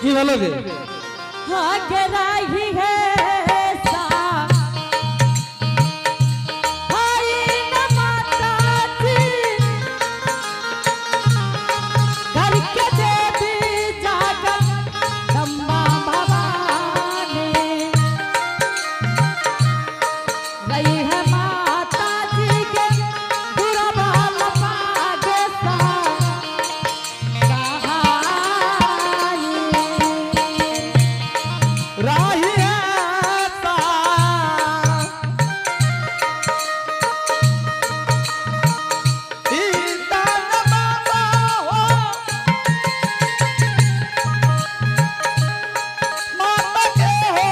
की भेलो गे? हाँ गराही है सा हाय न माता जी करके देवी जागत दम्मा भवानी रही है माता जी के दुर्बल पागे सा सहाई। राही है सा सीता न माता हो माता के हो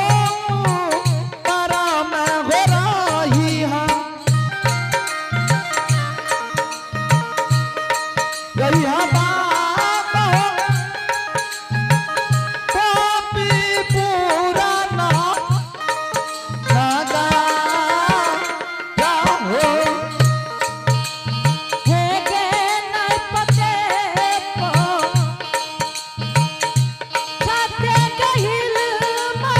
परम हो राही है रही है बाप हो पापी पुराना नागा क्या हो हे गे नरपते पो सत्य कहिल मा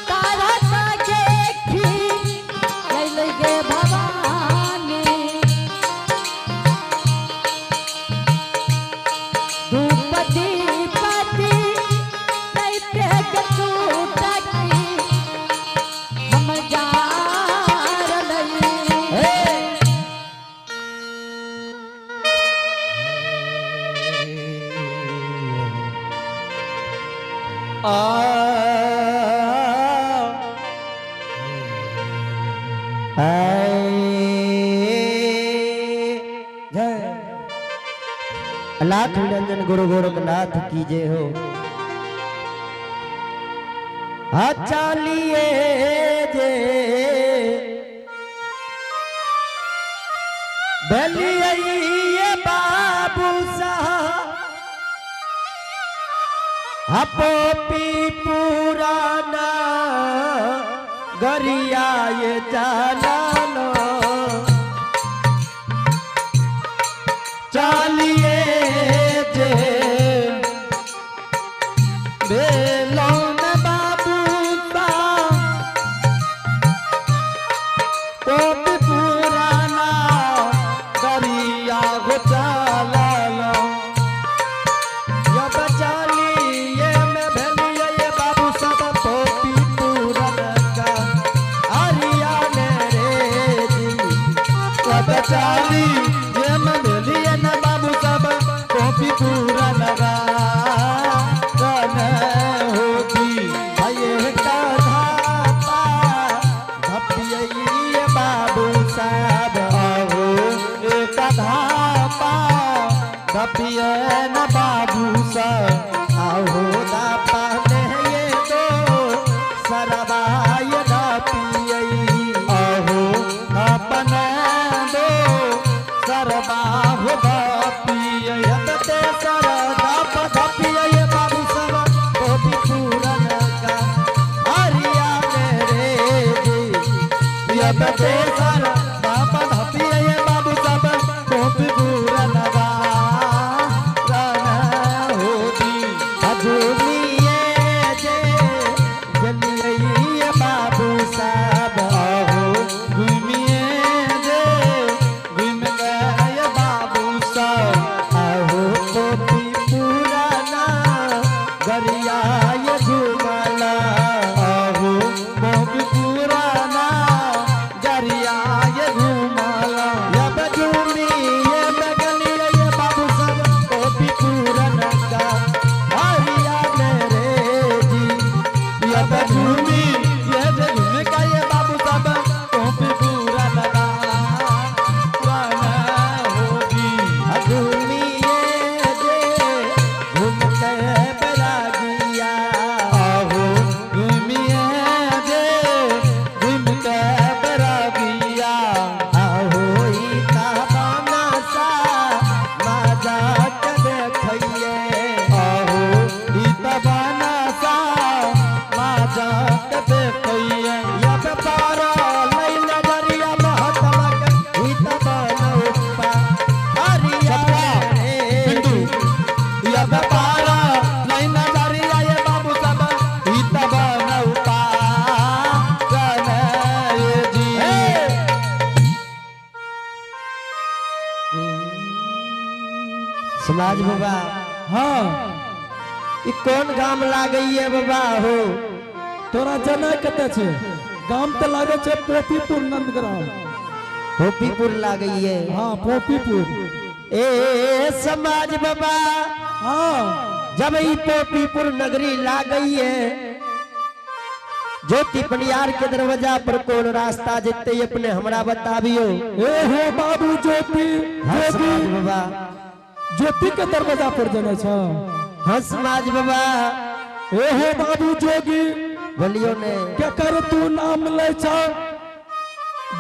तारा ताके खी लैल गे भवानी धूप दीपति दैत्य के टूटकी हम जार लई। आ जय लाख निरंजन गुरु गोरखनाथ की जय हो। हाँ चालिए जे बलिए बाबू साहब पोपी पुराना गरिया ये चालानो चालिए जे बेलोन बाबू सा पोपी पुराना दरिया हो चालानो या बचालिए में भेलिए ये बाबू सब पोपी पुराना का आरिया ने रे जी। या बचाली ये में भेलिए न बाबू सब पोपी पुराना गा कन होती ये धापा धपिए बाबू साहब आहो एक धापा धपिए न बाबू सा आहो दापा ने ये तो सरबाय धपिए आहो अपन दो सरबाहु धपिए ते सर दाप धपिए बाबू सब पोपी पूरन का हरिया मेरे जी। यब ते सर दाप धपिए बाबू सब पोपी पूरन गा रन होती अजूमिए जे जलिए बाबू साहब आहो घूमिए जे घूम गए बाबू सब आहो पोपी पुराना समाज बाबा। हाँ। ई कोन गाम लागैये बाबा हो? तोरा जनाय कतऽ छै? गाम तऽ लागै छै पोपीपुर नंदग्राम। गोपीपुर लागैये? हाँ, पोपीपुर। ए समाज बाबा। हाँ। जब ई पोपीपुर नगरी लागैये, ज्योति पनियार के दरवाजा पर कौन रास्ता जेते, अपने हमरा बताबियो। ए हो बाबू ज्योति। हाँ। ज्योति। समाज बाबा। ज्योति के दरवाजा पर जने छ? हाँ समाज बाबा। ए हो बाबू जोगी। बोलियो ने। केकर तू नाम लै छ?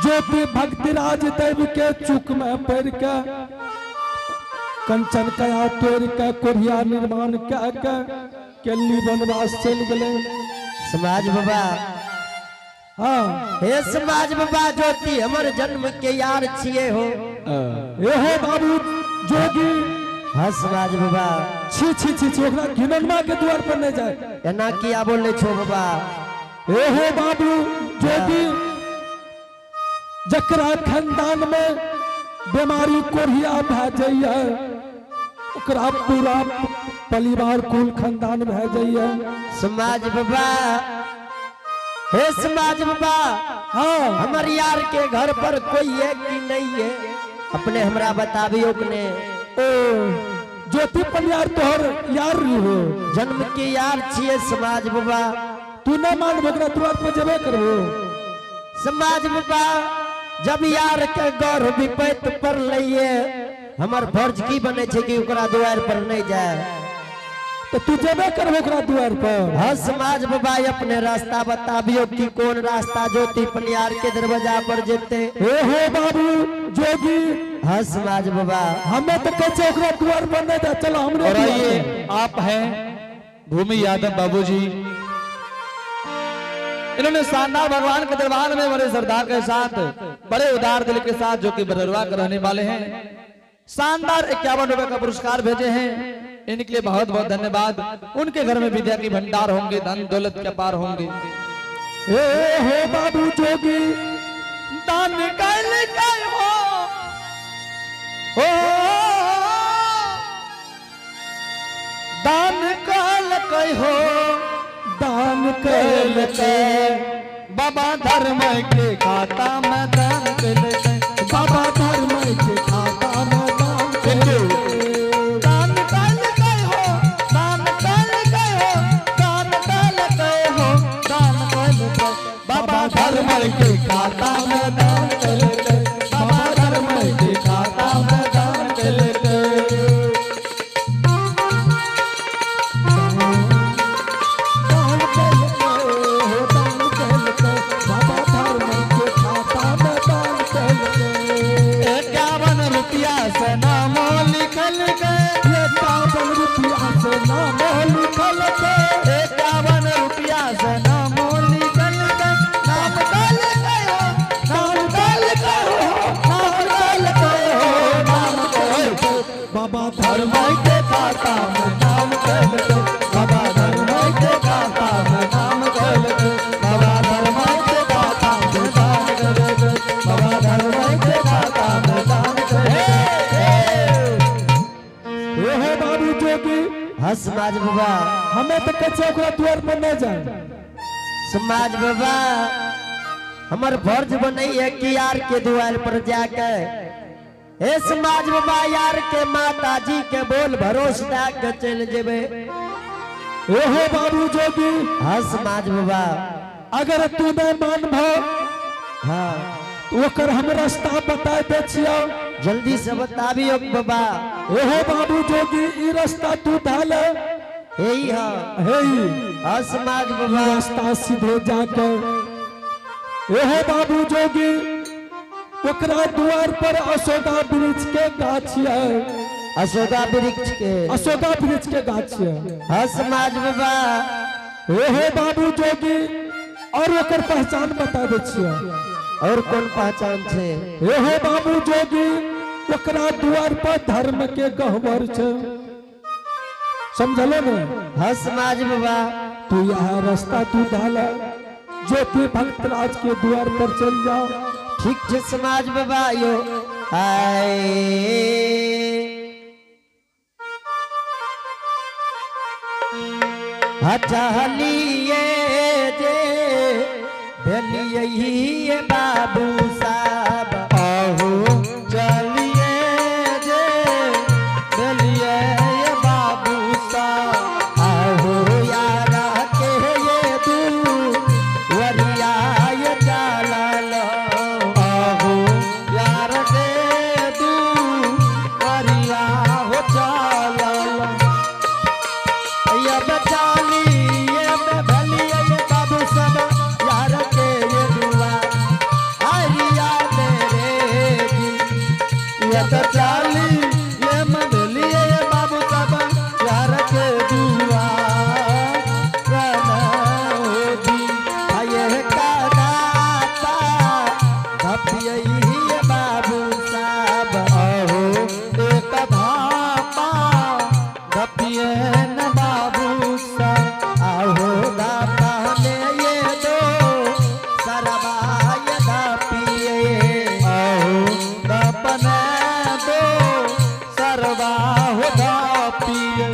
ज्योति भक्तिराज देव के चुक में पड़ के कंचन कया तोड़ के कोढ़िया निर्माण कै के केली वनवास चलि गेलै। समाज बाबा। हाँ। हे समाज बाबा, ज्योति हमर जन्म के यार छिए हो। ए हो बाबू जोगी। हाँ समाज बाबा। छी छी छी छी, ओकरा घिनौनमा के द्वार पर नहीं जाए। एना किया बोले छो बाबा? ए हो बाबू जोगी, जकरा खानदान में बीमारी कोढ़िया भए जाइए, ओकरा पूरा परिवार कुल खानदान भए जाइए। समाज बाबा, हे समाज बाबा। हाँ। हमर यार के घर पर कोई है कि नहीं है, अपने हमरा बताबियो ने। ओ ज्योति परिवार तोहर यार रही हो? जन्म के यार छिए समाज बाबा। तू नहीं मान, ओकरा द्वार पर जेबे करबो? समाज बाबा, जब यार के गौर विपैत पर लइए, हमर फर्ज की बने छै कि ओकरा द्वार पर नहीं जाए? तो तू जेबे करबो ओकरा द्वार पर? हाँ समाज बाबा, अपने रास्ता बताबियो कि कौन रास्ता ज्योति पनियार के दरवाजा पर जेते। ए हो बाबू जोगी। हाँ समाज बाबा। हमें तो कहै छै ओकरा द्वार पर नहीं जाए, चलो हमरे और द्वार आइए पर। आप हैं भूमि यादव बाबूजी, इन्होंने शानदार भगवान के दरबार में बड़े सरदार के साथ बड़े उदार दिल के साथ, जो कि बररुआ के रहने वाले हैं, शानदार 51 रुपए का पुरस्कार भेजे हैं। इनके लिए बहुत बहुत धन्यवाद। उनके घर में विद्या की भंडार होंगे, धन दौलत के पार होंगे। ए हो बाबू जोगी। दान कैल कै हो, ओ दान कैल कै हो, दान कैल कैल कै बाबा धर्म के खाता में दान कैल कै। बाबा धर्म के खाता में दान कैल दान कैल कै हो, दान कैल कै हो, दान कैल कै हो, दान कैल कै बाबा धर्म के खाता में दान कैल कै, बाबा धर्म के खाता में दान कैल कै। दान कैल हो, दान कैल बाबा धर्म के खाता में दान कैल। 51 रुपया से नामो लिखल गए। 51 रुपया से नाम लिखल के। 51 रुपया से नामो लिखल गए, नाम कल गए हो, नाम कल गए हो, नाम कल गए हो, नाम कल गए। बाबा धर्म धर्म के खाता में नाम कल गए, बाबा धर्म के खाता में नाम कल गए, बाबा धर्म के खाता में दान कल गए, बाबा धर्म के खाता में दान कल गए। ए हो बाबू जोगी। हाँ समाज बाबा। हमें तो कहै छै ओकरा द्वार पर नहीं जाए। समाज बाबा, हमर फर्ज बनै है कि यार के द्वार पर जाके, हे समाज बाबा, यार के माता जी के बोल भरोस दे के चल जेबे। ए हो बाबू जोगी। हाँ समाज बाबा। अगर तू नहीं मानबो, हाँ। तो ओकर हम रास्ता बता दे छियौ। जल्दी से बताबियो बाबा। एहो बाबू जोगी, ई रास्ता तू धाल। हे हाँ। हे ई। हाँ समाज ई बाबा। रास्ता सीधे जाके, एहो बाबू जोगी, ओकरा द्वार पर अशोका वृक्ष के गाछ है। अशोका वृक्ष के? अशोका वृक्ष के गाछ है। हाँ समाज बाबा। एहो बाबू जोगी, और ओकर पहचान बता दे छियौ। और कौन पहचान छे? एहो बाबू जोगी, ओकरा द्वार पर धर्म के गहवर छै, समझलो ने? हाँ समाज बाबा। तू यह रास्ता तू ढाल, ज्योति भक्तराज के द्वार पर चल जाओ। ठीक छे समाज बाबा, यो हाय चलिए जे भेलिए बाबू साहब। आहो चलिए जे भेलिए बाबू साहब। आहो यारा के ये दू वरिया ये चालल। आहो यार के दू वरिया हो चालल। ये बचालिए में भेलिए बाबू साहब यार के ये दुआ आरिया मेरे जी। ये तो चाली ये मदलिए बाबू साहब यार के दुआ हो जी। ये कादाता धपिए बाबू साहब। आहो एक धापा धपिए न बाबू साहब। आहो दाता ने ये दो सरबाय धापिए। आहो दपन दो सरवा हो धापिए।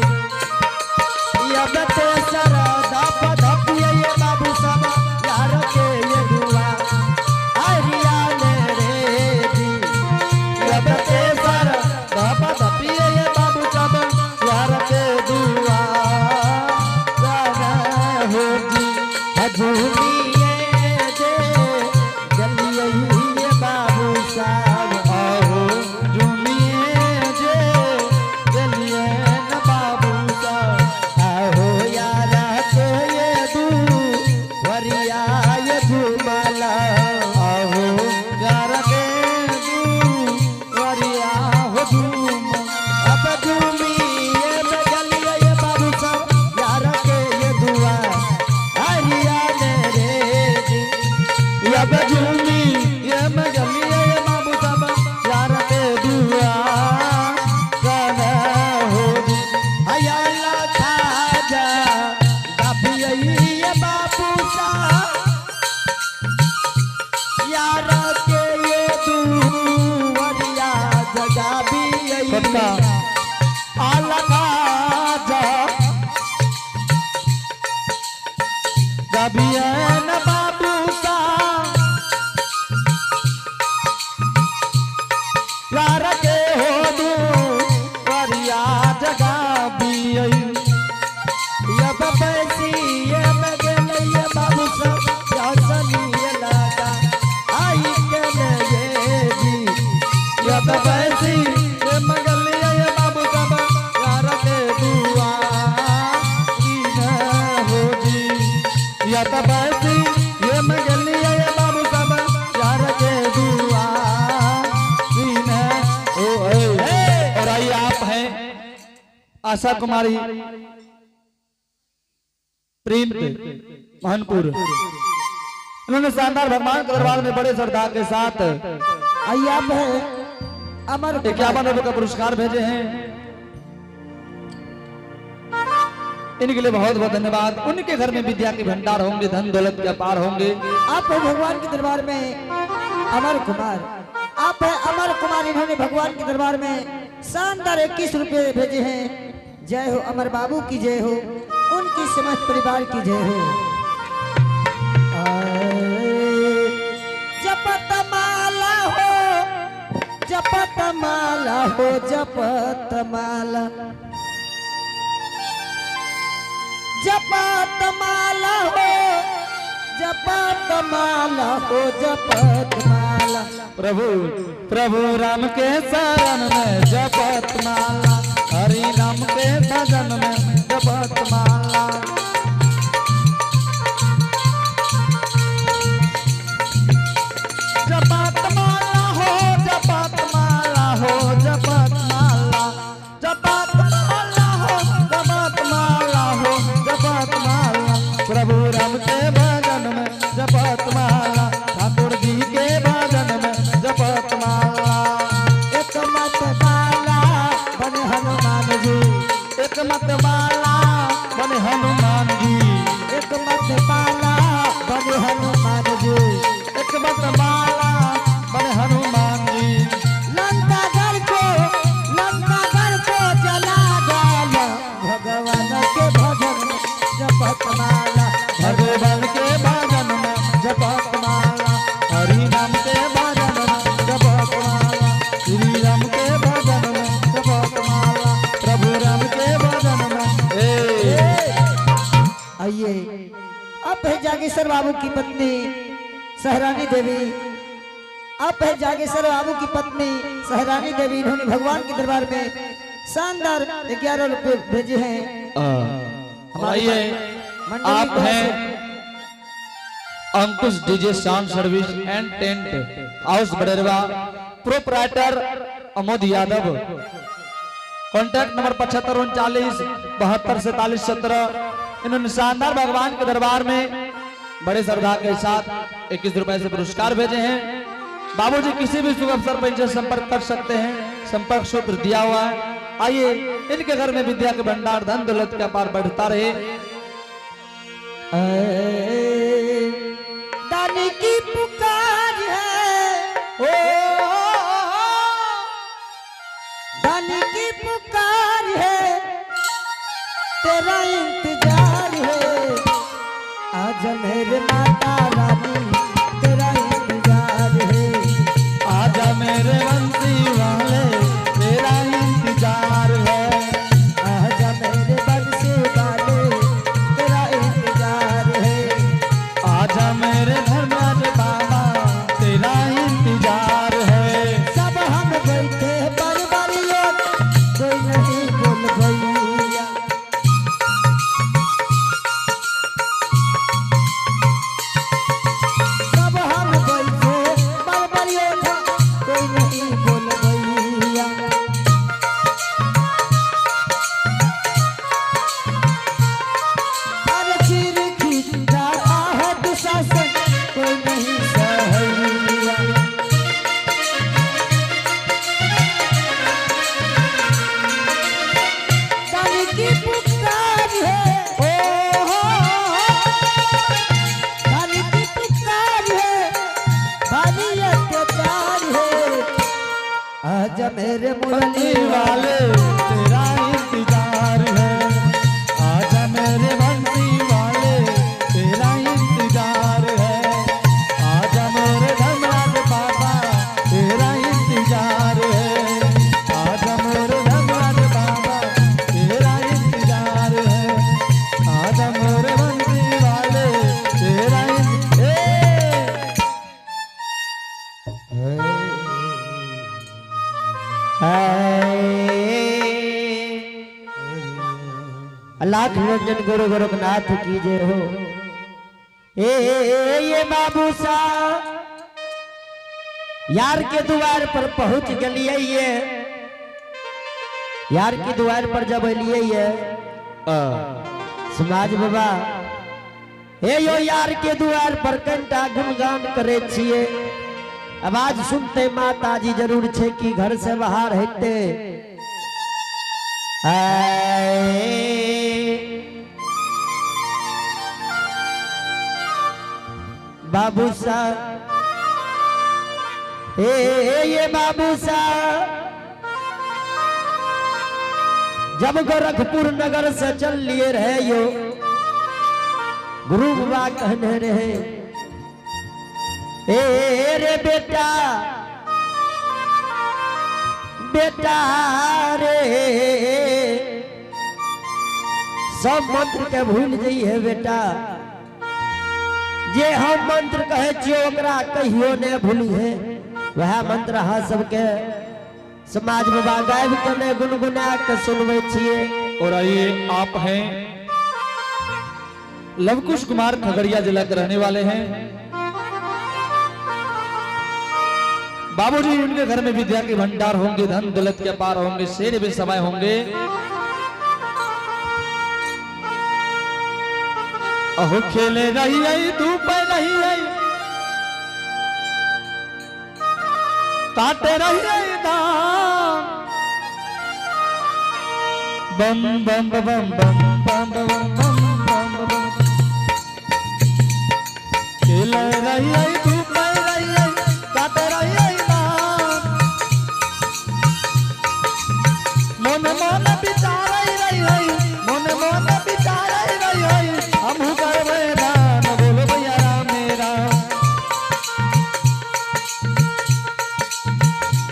अब तो सर दाप धपिए बाबू साहब यार के ये दुआ आरिया मेरे जी। अब ते सर दाप धपिए बाबू साहब यार के दुआ हो जी। हजूरिए जे जलिए बाबू साहब। आहो झूमिए जे जलिए न बाबू साहब। आहो यार के ये दू वरिया ये झुमला। आहो यार के दू वरिया हो झूम। अब झूमिए में जलिए ये बाबू साहब यार के ये दुआ हरिया मेरे जी। अब झूमी ये मजलिए ये बाबू साहब यार के दुआ गाना हो जी। हयाला खाजा दाबिए ये बाबू साहब यार के ये दू वरिया जगाबिए। छोटका आला खाजा दबिए न बाबू साहब यार के हो दू वरिया जगाबिए। अब पैसी ये में गेले ये बाबू साहब यासनी ये लगा आई के ने ये जी। अब पैसी ये मगलिया ये बाबू साहब यार के दुआ की न हो जी। या तो पैसी ये मगलिया ये बाबू साहब यार के दुआ की न ओ ए। और आइए आप हैं आशा कुमारी प्रिंट मोहनपुर। इन्होंने शानदार भगवान के दरबार में बड़े श्रद्धा के साथ आइए आप है अमर 51 रुपए का पुरस्कार भेजे हैं। इनके लिए बहुत बहुत धन्यवाद। उनके घर में विद्या के भंडार होंगे, धन दौलत के अपार होंगे। आप है भगवान के दरबार में अमर कुमार, आप है अमर कुमार। इन्होंने भगवान के दरबार में शानदार 21 रुपए भेजे हैं। जय हो अमर बाबू की जय हो, उनकी समस्त परिवार की जय हो। जपत माला हो, जपत माला हो, जपत माला, जपत माला हो, जपत माला हो, जपत माला। प्रभु प्रभु राम के शरण में जपत माला, हरि राम के भजन में जपत माला। जपत माला हो, जपत माला हो, जपत माला, जपत माला हो, जपत माला हो, जपत माला। प्रभु राम के भजन में जपत माला, ठाकुर जी के भजन में जपत माला। एक मत माला बन हनुमान जी, एक मत माला बन हनुमान जी, एक मत माला बन हनुमान जी, एक मत माला बन हनुमान जी। लंका जागेश्वर बाबू की पत्नी सहरानी देवी। आप है जागेश्वर बाबू की पत्नी सहरानी देवी, इन्होंने भगवान के दरबार में शानदार 11 रुपए भेजे हैं। आइए मंडली आप को हैं Ankush DJ sound service and tent house Baderwa, proprietor Amod Yadav, contact number 75 39 72 47 17। इन्होंने शानदार भगवान के दरबार में बड़े श्रद्धा के साथ 21 रुपए से पुरस्कार भेजे हैं। बाबूजी किसी भी शुभ अवसर पर इनसे संपर्क कर सकते हैं, संपर्क सूत्र दिया हुआ है। आइए इनके घर में विद्या के भंडार धन दौलत का पार बढ़ता रहे। दानी की पुकार है, ओ दानी की पुकार है, तेरा इंतजार है। आज मेरे माता रानी तेरा इंतजार है। आजा मेरे बंसी वाले तेरा इंतजार है। आजा मेरे बंसी वाले तेरा इंतजार है। आजा मेरे धर्मराज बाबा तेरा इंतजार है। सब हम बैठे बरबरियों, कोई नहीं बोल भैया। सब हम बैठे बरबरियों, कोई नहीं बोल भैया। अरे चीर खींच रहा है दुशासन, कोई नहीं सहैया। दानी की पुकार है, ओ हो, दानी की पुकार है, भारी अत्याचार है। आज मेरे मुरली बंसी वाले तेरा इंतजार है। आजा मेरे बंसी वाले तेरा इंतजार है। आजा मेरे धर्मराज बाबा तेरा इंतजार है। आजा मेरे धर्मराज बाबा तेरा इंतजार है। आजा मेरे बंसी वाले तेरा लाख निरंजन गुरु गोरखनाथ की जय हो। ए, ए ये बाबू सा यार के द्वार पर पहुंच गलिए, ये यार के द्वार पर जब अलिए ये समाज बाबा हे यो यार के द्वार पर कंटा गुणगान करे छिए। आवाज सुनते माता जी जरूर छे कि घर से बाहर हेते। आए बाबू सा ए ये बाबू सा जब गोरखपुर नगर से चल लिए रहे यो गुरु बाबा कहने रहे ए रे बेटा बेटा रे सब मंत्र के भूल जाइए बेटा, जे हम मंत्र कहे छियै ओकरा कहियो ने भूलिहे। वह मंत्र अहाँ सबके समाज बाबा गाबि के ने गुनगुना के सुनबै छियै। और आइए आप हैं लवकुश कुमार खगड़िया जिला के रहने वाले हैं। बाबूजी उनके घर में विद्या के भंडार होंगे, धन दौलत के पार होंगे, शेर भी समय होंगे। अहो खेले रही आई धूप रही आई काटे रही आई धाम बम बम बम बम बम बम बम बम बम खेले रही आई धूप रही आई काटे रही आई धाम मन मन विचार रही आई मन मन विचार रही आई हमहू करबै दान बोलो भैया राम राम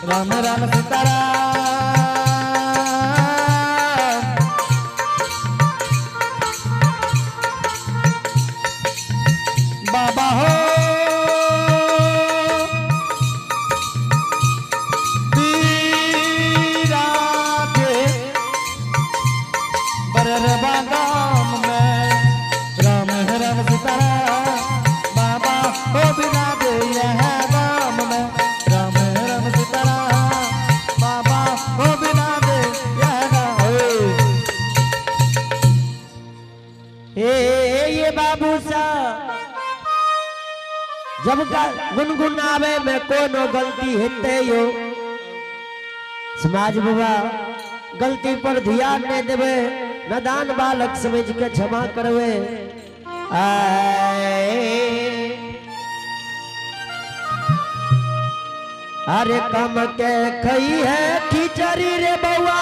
राम राम सीताराम। जब गुनगुनावे में कोनो गलती हेतै यो समाज बाबा गलती पर ध्यान नहीं देवे, नदान बालक समझ के क्षमा करवे। आए अरे कम के खई है खिचड़ी रे बउआ,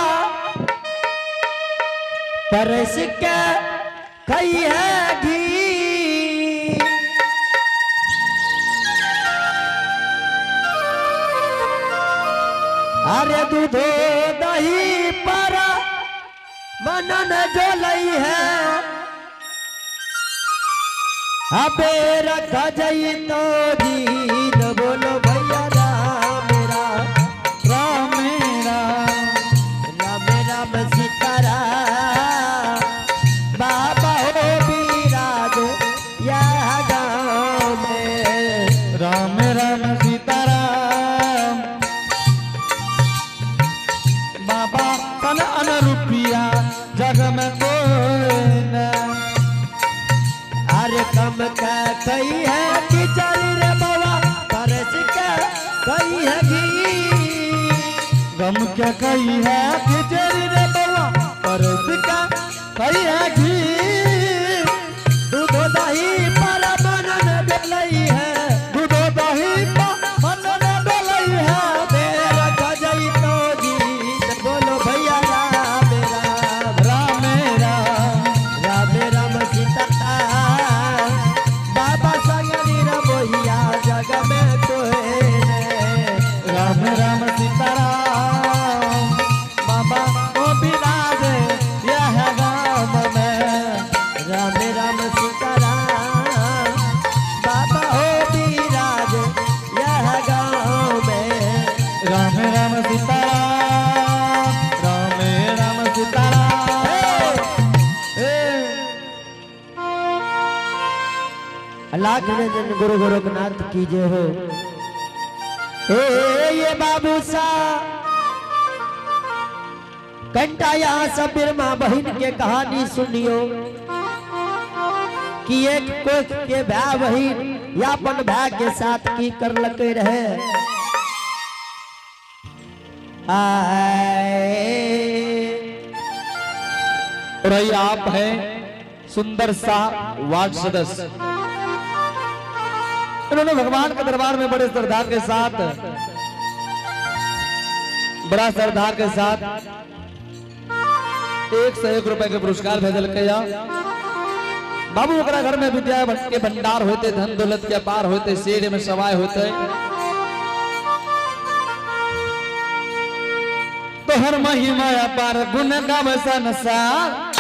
परस के खई है घी। अरे दूधो दही पर मनन जोलई है, अबे रख जई तो जीत। बोलो भैया राम राम राम राम राम राम सीता राम, बाबा हो विराज यह गाँव में। राम राम सीता राम, बाबा सन अनरूपिया जग में कोई न। अरे कम का कई है खिचड़ी रे बाबा, परस के कई है घी। गम के कई है खिचड़ी रे बाबा, परस के कई है घी। दूध दही पर मनन डोलई है, दूध दही पर मनन डोलई है। मेरा गजई तो जीत। बोलो भैया राम राम राम राम राम राम सीता राम, बाबा संगनी रमोहिया जग में कोई ने। राम राम सीता राम, बाबा ओ विराज यह गाँव में। राम राम सीता राम, बाबा हो विराज यह गाँव में। राम राम सीता राम, राम राम सीता राम। ए लाख निरंजन गुरु गोरखनाथ की जय हो। ए ये बाबू सा कंटा यहाँ सब बिरमा बहन के कहानी सुनियो कि एक कोख के भाई बहन या अपन भाई के साथ की कर लके रहे। आए और ये आप हैं सुंदर सा वार्ड सदस्य। इन्होंने भगवान के दरबार में बड़े श्रद्धा के साथ, बड़ा श्रद्धा के साथ 101 रुपए के पुरस्कार भेजल के। बाबू ओकरा घर में विद्या के भंडार होते, धन दौलत के अपार होते, शेर में सवाय होते। तोहर महिमा अपार गुण गाव संसार।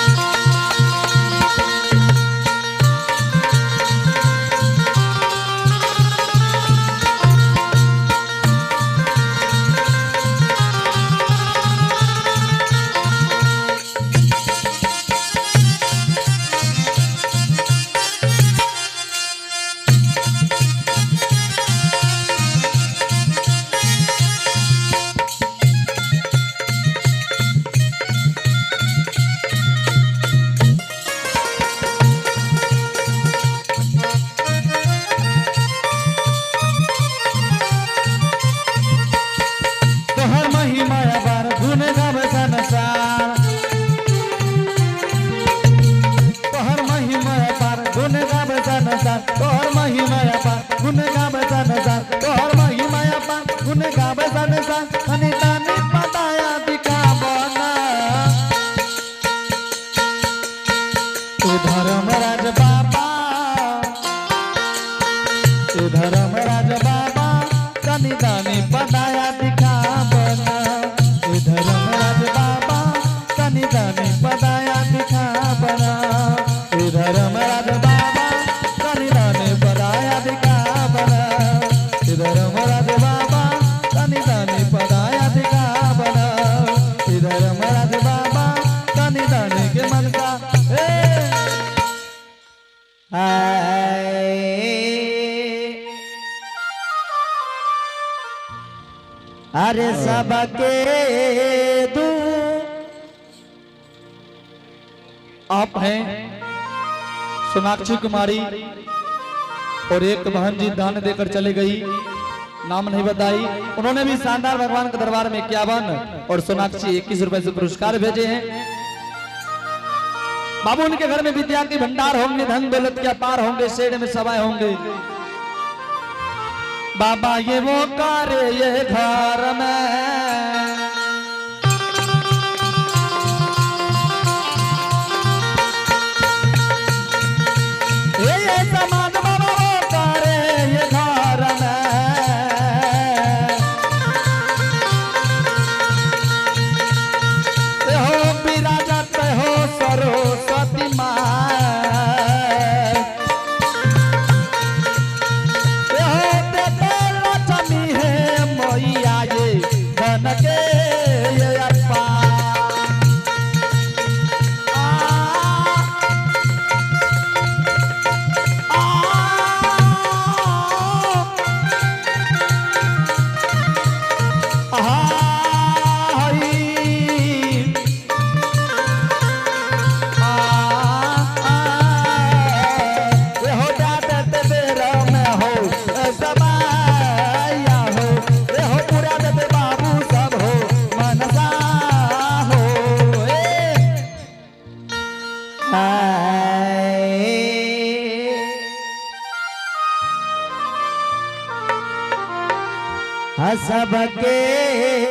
तोहर महिमा अपार गुण गाव संसार। तोहर महिमा अपार गुण गाव संसार। तोहर महिमा अपार गुण गाव संसार। तोहर महिमा अपार गुण गाव संसार। अनिता ने पताया दिखावना। ए धर्मराज बाबा, ए धर्मराज बाबा, तनी दानी पताया दिखावना। ए धर्मराज बाबा, तनी दानी पताया दिखावना। ए धर्मराज बाबा, तनी दानी पताया दिखावना। ए धर्मराज बाबा, तनी दानी पताया दिखावना। ए धर्मराज बाबा, तनी दानी के मनसा। ए आए अरे सबके दू। आप हैं सोनाक्षी कुमारी और एक बहन जी दान देकर चले गई, नाम नहीं बताई। उन्होंने भी शानदार भगवान के दरबार में 51 और सोनाक्षी 21 रुपए से पुरस्कार भेजे हैं। बाबू उनके घर में विद्या के भंडार होंगे, धन दौलत के अपार होंगे, शेर में सवाए होंगे। बाबा ये वो कार्य ये घर में, ये समाज बाबा वो कार्य ये घर में। हो विराजत हो सरस्वती माँ, हो देते लक्ष्मी है मैया ये धन के ये अप्पा। आ, आ, आ, हो दादत बेरा में हो समाया हो, ए हो पूरा दत बाबू सब हो मनसा हो। ए सबके।